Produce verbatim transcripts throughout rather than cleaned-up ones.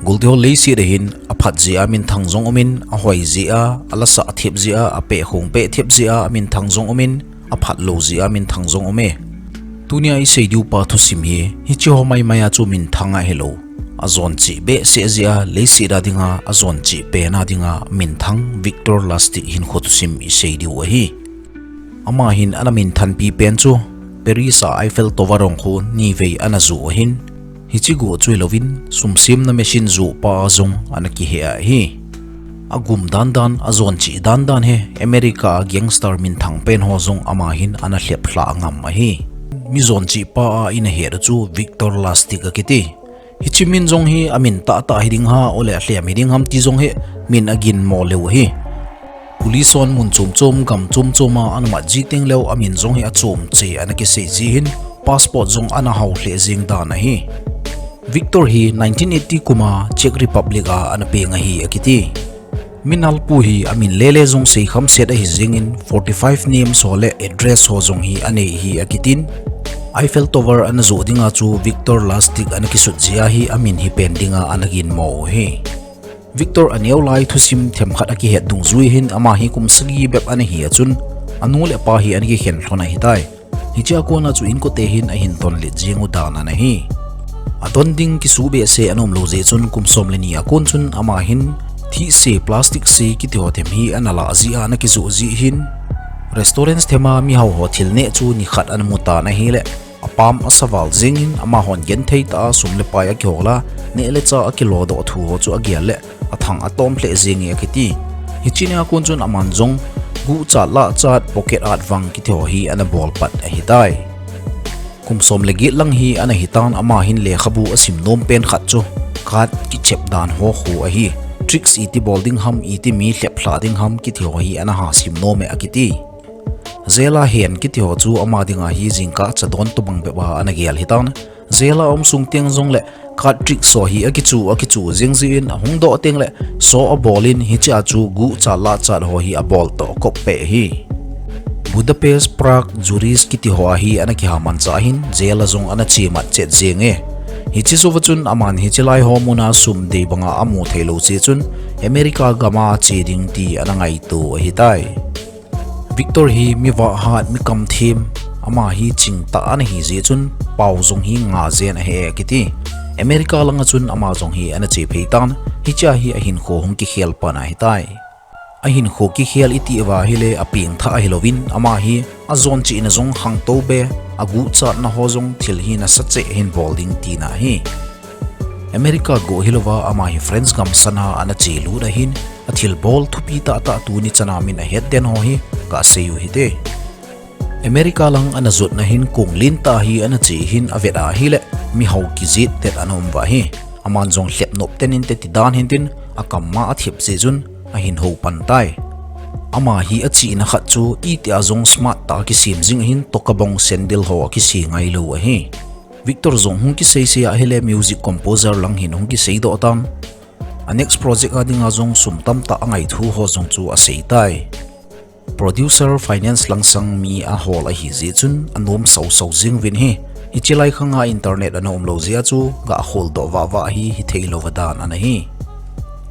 Golte ho leiset a hin aphat jeh a minthang jong umin, ahoi jeh a, alasa thep jeh a, apeh khong peh thep jeh a minthang jong umin, aphat lou jeh a minthang jong ume. Tunia isei diu pa thusim hi, hiche ho maimai a chu minthang ahilou, ajon cheh behseh jeh a, leiset a dinga ajon cheh pen a dinga minthang Victor Lustig hinkho thusim isei diu ahi. Ama hin ana minthanpi pen chu Paris a Eiffel Tower hung khu nivei ana joh ahin, hiche go chu hilouvin, sumsemna machine joh pa a jong ana kihe ahi. Agum dandan, ajon cheh dandan hi America a gangster minthang pen ho jong ama hin ana lhep lha ngam ahi. Mi jon cheh pa a ina het u chu Victor Lustig akiti. Hiche min jong hi amin tahtah hiding ham, ole alhem hiding ham ti jong hi min aginmo leu ahi. Police hon mun chom chom, gam chom chom a ana mat ji teng leu amin jong hi achom cheh ana kisei ji hin, passport jong ana hao lheh jeng dan ahi. Victor hi nineteen eighty kum a Czech Republic a ana peng ahi akiti. Minalpu hi amin lele jong seikham set ahi jengin, forty-five names ho le address ho jong hi anei ahi akitin. Eiffel Tower ana joh dinga chu Victor Lustig ana kisut jeh a hi amin hi pen dinga ana ginmo u ahi. Victor aneo lai thusim themkhat akihet dungjui hin, ama hi kum sagi bep ana hi a chun, anu le apa hi ana kikhen lhon ahitai. Hiche a kona chu inkote hin ahin donlet jeng u dan ana hi. Adon ding kisuh behseh ana umlou jeh chun kum som le ni a kon chun ama hin thihse, plastic se kiti ho them hi ana lah jeh a ana kijoh jeh hin, restaurants them a mihao ho thil neh chu nikhat ana mu tan ahile, apam asa val jengin, amahon genthei tah a sum le pai akihol a, neh le chah akilodoh thu ho chu agel le athang atom lheh jenge akiti. Hiche nia kon chun aman jong guhchat lahchat, pocket art vang kiti ho hi ana bol pat ahitai. Kum som le get lang hi ana hitan, ama hin lekhabu asim nom pen khat chu card kichep dan ho khu ahi. Tricks iti bol ding ham, iti mi lhep lha ding ham kiti ho hi ana ha sim nom e akiti. Jail a hen kiti ho chu ama dinga hi jingkah chadon tobang bep a ana gel hitan. Jail a um sung teng jongle card tricks ho hi akichu, akichu jeng jeh in, ahung doh teng le so abol in, hiche a chu guhchat lahchat ho hi abol toh kop peh ahi. Budapest, Prague, Zurich kiti ho a hi ana kiha manchah hin, jail a jong ana che mat chet jenge. Hiche jouva chun aman hiche lai ho mun a sum dei banga amu theilou jeh chun, America gam a che ding ti ana ngaito ahitai. Victor hi mi vahhat, mi kamthem, ama hi chingtah ana hi jeh chun, pao jong hi nga jen ahi e akiti. America langa chun ama jong hi ana che phei tan, hichea hi ahinkho hung kikhel pan ahitai. Ahinkho kikhel iti uva ahile apengthah ahilouvin, ama hi ajon chehna jong khangtou be, aguhchatna ho jong thil hi nasacheh ahin bol ding tina ahi. America go hilouva ama hi France gamsana ana chelut ahin, athilbol thupi tahtah tuni chana min ahetden ho hi gasei u hite. America lang ana jotna hin kong lentah hi ana che hin avet ahile, mihao kijet det ana um uva ahi. Aman jong lhepnop tenin teti dan hintin, akam ma athep jeh chun ahin hou pan tai. Ama hi achihna khat chu itia jong smart tah a kisem jing ahin, tokabong sandal ho akise ngailou ahi. Victor jong hung kiseisei ahile music composer lang hin hung kiseidoh tan. A next project a dinga jong sum tamtah angaithu ho jong chu aseitai. Producer, finance langsang mi ahol ahi jeh chun anom sausau jeng uvin ahi. Hiche lai khanga internet ana umlou jeh a chu gakholdoh vahvah hi hitheilou va dan ana hi.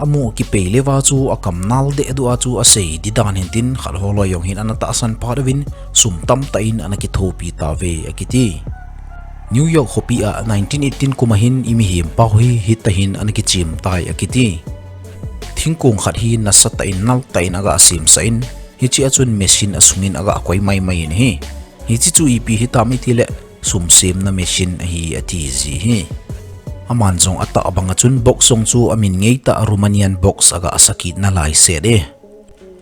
Amu kipei leuva chu akam nal dehduh a chu asei di dan hintin, khat ho loi jong hin ana tahsan phat uvin, sum tamtah in ana kithopi tauve akiti. New York khopi a nineteen eighteen kum a hin imihem pau hi hitahin ana kichem tai akiti. Thingkong khat hi nasatah in naltah in agasemsah in, hiche a chun machine asungin agakoi maimai in ahi. Hiche chu ipi hitam itile, sum semna machine ahi ati ji hi. Aman jong atah banga chun box jong chu amin ngeitah Romanian box agasakit nalai set e.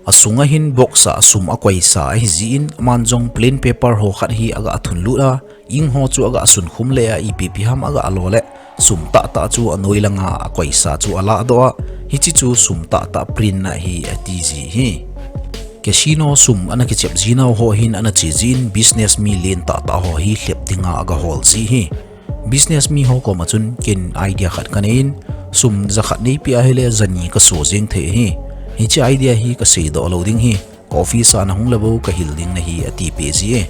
Asunga hin box a sum akoisa ahi jeh in, aman jong plain paper ho khat hi agathunlut a, ink ho chu agasunkhum le a, ipi ipi ham agalo le, sum tahtah chu anoi langa akoisa chu alahdoh a, hiche chu sum tahtah print na ahi ati ji hi. Casino sum ana kichep jinau ho hin ana che jin, business mi len tahtah ho hi lhep dinga agahol ji hi. Business mi ho koma chun ken idea khat kanei in, sum jakhat neipeh ahile jani kaso jeng thei ahi. Hiche idea hi kaseidoh lou ding hi, ka office a nahung le bou kahil ding nahi atipeh ji e.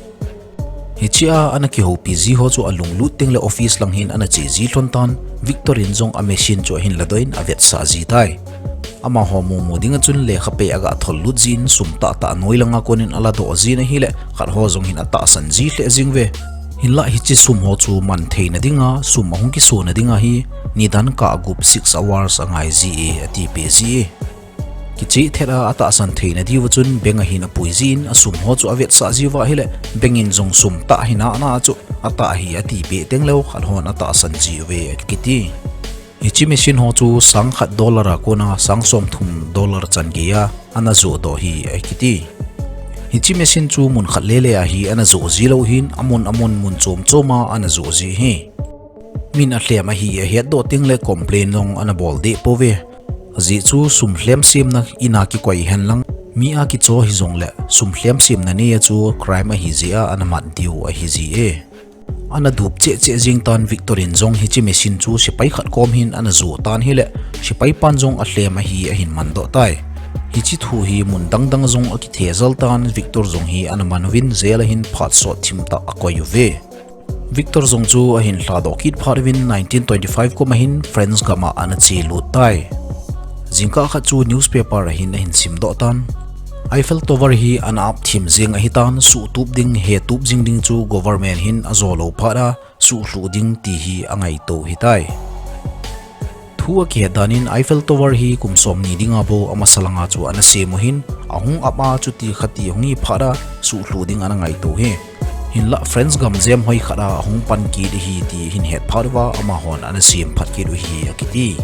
Hichea ana kihoupi ji ho chu alunglut teng le office lang hin ana che ji lhon tan, Victor in jong a machine chu ahin ladoh in avetsah ji tai. Amaho mumu ding a chun lekhape aga thol lut jin sum tahtah noi langa konin aladoh jin ahile, khat ho jong hin atahsan ji lheh jing ve. Hinlah hiche sum ho chu man theina dinga, sum ahung kisona dinga hi, nidan kah gup six hours angai ji e, atipeh ji e. Kicheh thet a atahsan theina diuva chun bank a hin apui jin, asum ho chu avetsah jiuva ahile, bank in jong sum tah hi nana chu atah hi atipeh teng leu, khat hon atahsan jiuve akiti. Hiche machine ho chu sang khat dollar a kona sang som thum dollar chan geiya ana joh doh hi akiti. Hiche machine chu mun khat lele a hi ana joh ji lou hin, amun amun mun chom chom a ana joh ji hi. Min alhem ahi ahet doh teng le complain jong ana bol deh pouve. Ajeh chu sum lhem semna in a kikoi hen lang, mi a kicho hijongle, sum lhem semna nei a chu crime ahi jeh a ana mat diu ahi ji e. Ana dup cheh cheh jing tan, Victor in jong hiche machine chu sepai khat kom hin ana joh tan ahile, sepai pan jong alhem ahi ahin man doh tai. Hiche thu hi mun dang dang jong akithejal tan, Victor jong hi ana man uvin jail a hin phat sot thim tah akoi uve. Victor jong chu ahin lhadoh kit phat uvin nineteen twenty-five kum a hin France gam a ana che lut tai. Jingkah khat chu newspaper a hin ahin sim doh tan, Eiffel Tower hi ana ap thim jeng ahi tan, suhtup ding, hetup jing ding chu government hin ajo lou phat a, suhluh ding ti hi angaito u hitai. Thu akihet dan in Eiffel Tower hi kum som ni dinga bou amasa langa chu ana sem u hin, ahung ap a chuti khati hung hi phat a suhluh ding ana ngaito u hi. Hinlah France gam jem hoi khat a ahung pan kit ahi ti ahin het phat uva amahon ana sem phat kit u hi akiti.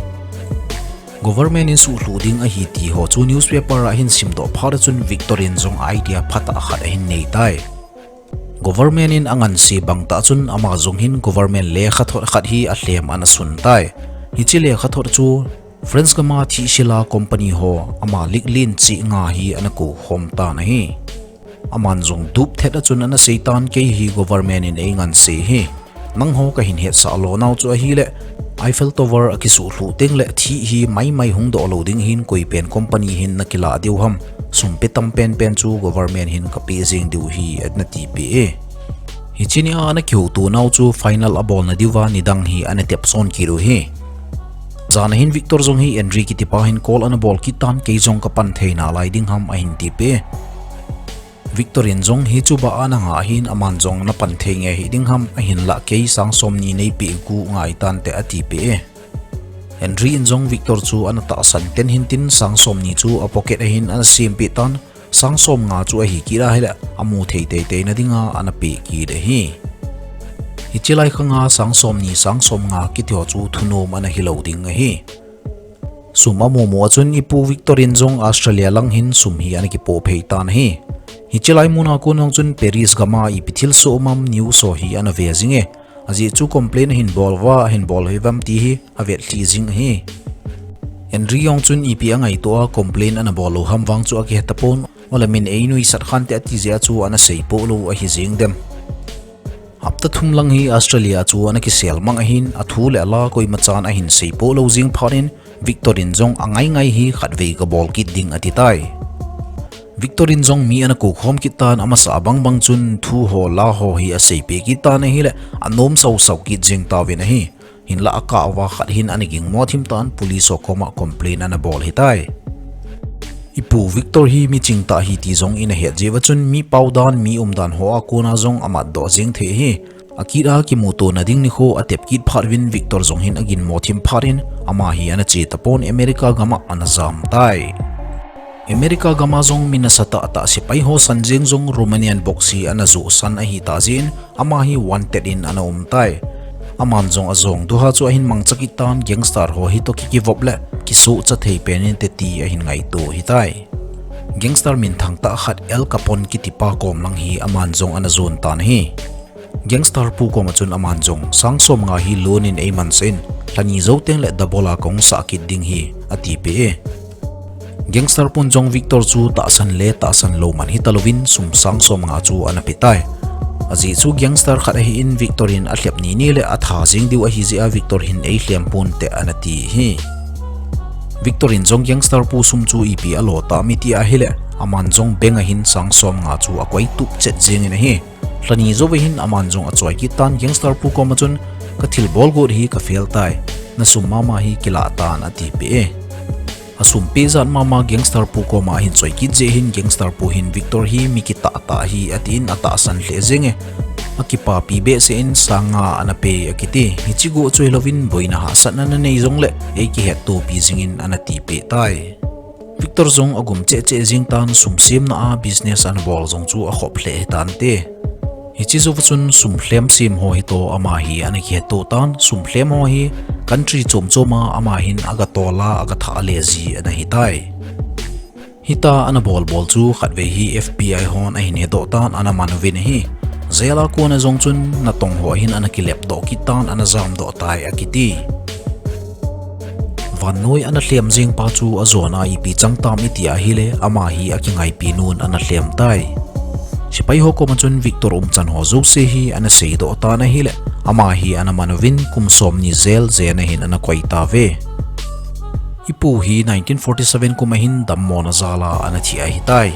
Government in suhluh ding ahi ti ho chu newspaper a ahin sim doh phat a chun Victor in jong idea phatah khat ahin nei tai. Government in anganse bang tah chun ama jong hin government lekhathot khat hi alhem ana sun tai. Hiche lekhathot chu France gam a thihsila company ho ama liklen cheh nga hi ana koukhom tan ahi. Aman jong dup thet a chun ana sei tan, kei hi government in einganse hi. Nangho kahin hetsah lo nau chu ahile, Eiffel Tower akisuhluh teng le thih hi maimai hung doh lou ding hin koi pen company hin nakilah diu ham, sum pe tam penpen chu government hin kapeh jeng diu hi, ana tipeh e. Hiche nia ana kihouto nau chu final abolna diuva nidang hi ana tep son kit u hi. Jan a hin Victor jong hi Henry kitipa hin call ana bol kit tan, kei jong kapan thei nalai ding ham ahin tipeh e. Victor in jong hichu bah a nanga hin aman jong napan thei nge hiding ham, ahinlah kei sang som ni neipeh gu ngai tante atipeh e. Henry in jong Victor chu ana tahsan ten hintin sang som ni chu a pocket a hin ana sempeh tan, sang som nga chu ahi kit ahile amu thei teitei na dinga ana peh kit ahi. Hiche lai khanga sang som ni sang som nga kiti ho chu thunom ana hilou ding ahi. Sum amumu a chun ipu Victor in jong Australia lang hin sum hi ana kipoh phei tan ahi. Hiche lai mun a kon jong chun Paris gam a ipi thilsoh um am news ho hi ana ve jing e. Ajeh chu complain ahin bol uva, ahin bol hi uvam ti hi avet lhi jing ahi. Henry jong chun ipi angaito a complain ana bol lou ham vang chu akihe tapon, ole min einuisat khante ati jeh a chu ana seipoh lou ahi jeng dem. Hapta thum lang hi Australia chu ana kisel mang ahin, athu le ala koimachan ahin seipoh lou jeng phat in, Victor in jong angai ngai hi khatvei kabol kit ding ati tai. Victor in jong mi ana koukhom kit tan, amasa bang bang chun thu ho la ho hi aseipeh kit tan ahile, anom sausau kit jeng tauvin ahi. Hinlah akah uva khat hin ana gingmo thim tan, police ho koma complain ana bol hitai. Ipu Victor hi miching tah ahi ti jong ina het jeh uva chun mi pau dan, mi umdan ho a kona jong amatdoh jeng thei ahi. Akit a kimutona ding nikho atep kit phat uvin Victor jong hin aginmo thim phat in ama hi ana che tapon America gam a ana jam tai. America gam a jong mi nasatah tah sepai ho san jeng jong Romanian box hi ana johsan ahitah jeh in ama hi wanted in ana um tai. Aman jong ajong duha chu ahin mangcha kit tan, gangster ho hitoh kikivop le kisohcha thei pen inte ti ahin ngaito hitai. Gangster minthang tah khat Al Capone kitipa kom lang hi aman jong ana jon tan ahi. Gangster pu koma chun aman jong sang som nga hi loan in eimansah in, lhani jou teng le double a kahung sah kit ding hi, atipeh e. Gangster pun jong Victor chu tahsan le tahsan lou man hitalouvin sum sang som nga chu ana petai. Ajeh chu gangster khat ahin Victor in alhep nini le atha jeng diu ahi jeh a Victor hin eilhem ponte ana ti hi. Victor in jong gangster pu sum chu ipi alo tam iti ahile, aman jong bank a hin sang som nga chu akoi tup chet jeng in ahi. Lhani jou hin aman jong achoi kit tan gangster pu koma chun, "Ka thilbol got hi ka fail tai. Na sum mama hi kilah tan," atipeh e. Asum peh jat mama gangster pu koma ahin choi kit jeh hin gangster pu hin Victor hi mi kitah tah ahi atin atahsan lheh jenge. Akipapi behseh in sang nga ana pe akiti. Hiche got chu hilouvin boina hahsatna nanei jongle eikihettopi jingin ana tipeh tai. Victor jong agum cheh cheh jing tan sum semna a business ana bol jong chu akhop lheh hitante. Hiche jouva chun sum lhem sem ho hitoh ama hi ana kihetto tan, sum lhem ho hi country chom choma ama hin agatol a, agathah le ji ana hitai. Hitia ana bol bol chu khatvei hi FBI hon ahin hedoh tan ana man uvin ahi. Jail a kona jong chun natong ho hin ana kilepdoh kit tan ana jamdoh tai akiti. Vannoi ana lhem jeng pa chu ajona ipi chang tam iti ahile, ama hi akingaipi nun ana lhem tai. Sepai ho koma chun Victor umchan ho jouse hi ana seidoh tan ahile, ama hi ana man uvin kum somni jail jena hin ana koi tauve. Ipu hi nineteen forty seven kum a hin dammona jal a ana thi ahitai.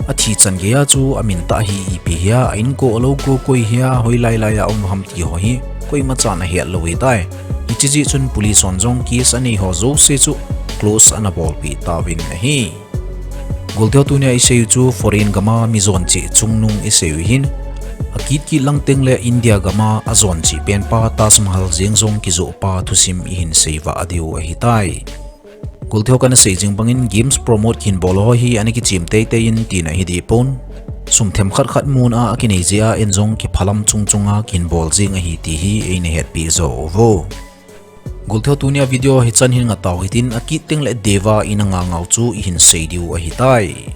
Athi chan geiya chu amin tah hi ipi hia, a inko alou ko koi hia, hoilai lai a um ham ti ho hi koimachan ahet lou ahitai. Hiche jeh chun police hon jong case anei ho jouse chu close ana bolpeh tauvin ahi. Golteu, tunia iseiu chu foreign gam a mi jon cheh chungnung iseiu hin, akit kit lang tengle India gam a ajon cheh pen pa Taj Mahal jeng jong kijoh pa thusim ihin seivah diu ahitai. Golteu, kana sei jing bangin games promote kihin bol ho hi ana kichem teitei in tina hidih pon, sum themkhat khat mun a akinei jeh a en jong kiphalam chung chung a kihin bol jing ahi ti hi eina hetpeh jo uvo. Golteu, tunia video hichan hin ngatau hitin, akit tengle deva ina ngangau chu ihin sei diu ahitai.